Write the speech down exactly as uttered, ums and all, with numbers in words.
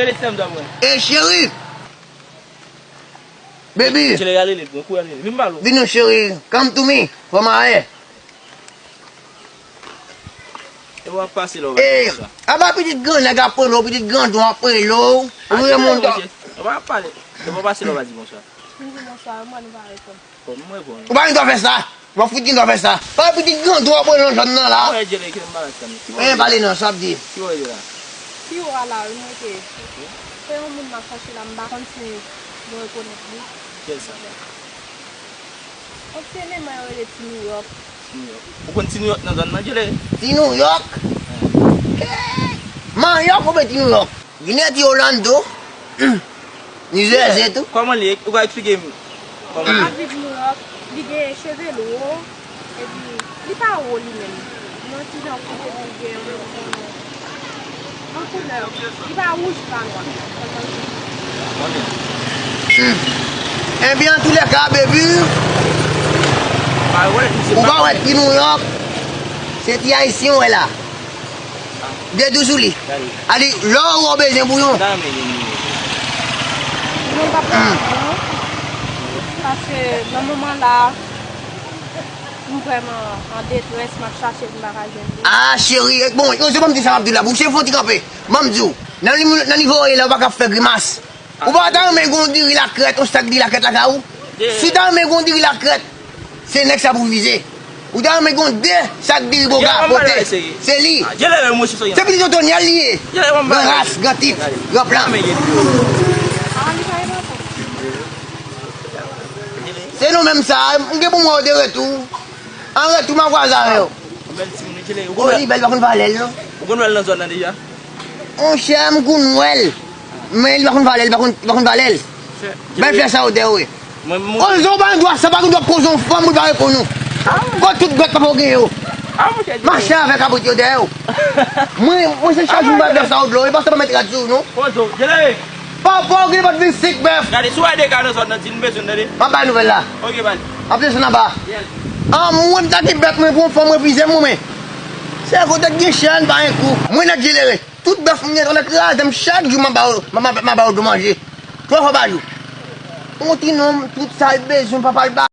Rele ti dam dwa mwen. E cheri! Baby! Cheri, ale li, mwen kouri ale li. Vin ba l. Vin non cheri. Come to me. Fò m ale. E w ap pase la w ap di bonswa. Apa pitit gran nèg ap rele w, pitit grandon ap rele w. Ou vre moun. Ou pa ap pale. E w ap pase la w ap di bonswa. M di bonswa, mwen nou pa reponn. Bon, mwen bon. Ou pa gen dwa fè sa. Ou pa fout gen dwa fè sa. Pa pitit grandon ap rele nan zòn nan la. Mwen jere ke m pa nan zòn. Ki wè pale nan sa ap di. Ki wè la. Pi wo a la wi mwen te. Se yon moun m ap chache la, m pa konn si nou rekonèt li. Kiyès sa? Yon ti eleman yo rele Ti New York. Ti New York. Ou konn Ti New York nan zòn nan, Jele? Ti New York? Manyòk oubyen Ti New York? Ginè ti Orlando. New Jersey tou. Kòman li ye? Ou ka eksplike m kòman? Li ap viv New York, li gen cheve lwo, epi li pa wo li menm. Li yon ti jan kout epi li gen yon, yon koulè. Li pa wouj, li pa nwa. Ebyen, antoulèka, baby, ou pa wè ti New York, se ti Ayisyen w wè la. De dous sou li. A di, lè w bezwen bouyon. Non, m pa pran bouyon. Paske nan moman la, m vrèman an detrès, m ap chache l, m pa ka jwenn li. Ah, cheri, bon, yo, se ban m di sa m ap di w la. Bouche fon ti kanpe. Ban m di w, nan li, nan nivo w ye la, ou pa ka fè grimas. Ou pa ta renmen gon diri lakrèt, yon sak diri lakrèt lakay ou? Si w ta renmen gon diri lakrèt, se nèg sa pou vize. Ou ta renmen gon de sak diri boga pote, se li. Se pitit Otonyèl li ye. Gran ras, gran tit, gran plan. Se nou menm sa, m gen pou m wè w de retou. An retou, m ap kwaze avè w. Ou bèl timoun wi, Jele. Ou konn wè l, li bèl, pa konn valè l, non. Ou konn wè l nan zòn nan deja? Monchè, m konn wè l. Men li pa konn valè l, li pa konn, li pa konn valè l. Bèl flè sa ou dèyè w wi. Koze w pa gen dwa, sa pa gen dwa koze yon fanm pou l pa reponn ou. Kot tout bèt papa w gen yo. Mache avèk kabrit yo dèyè w. Mwen, mwen se chak jou m bay flè sa ou dlo, e pa sa pa met rad sou ou non. Papa w gen pat vennsenk bèf. Gade, si w wè dega nan zòn nan, di n bezwen tande. M ap bay nouvèl la. Ok, bay. M ap desann anba. An mwen m ta gen bèt mwen pou yon fanm refize m mwen. Se kote gen chèn pa gen kou. Mwen nèg Jele. Tout bèf mwen gen, tande kraze m chak jou m ap ba yo, m ap, m ap ba yo dlo manje. Twa fwa pa jou. Yon ti nonm, tout sa l bezwen, papa l ba.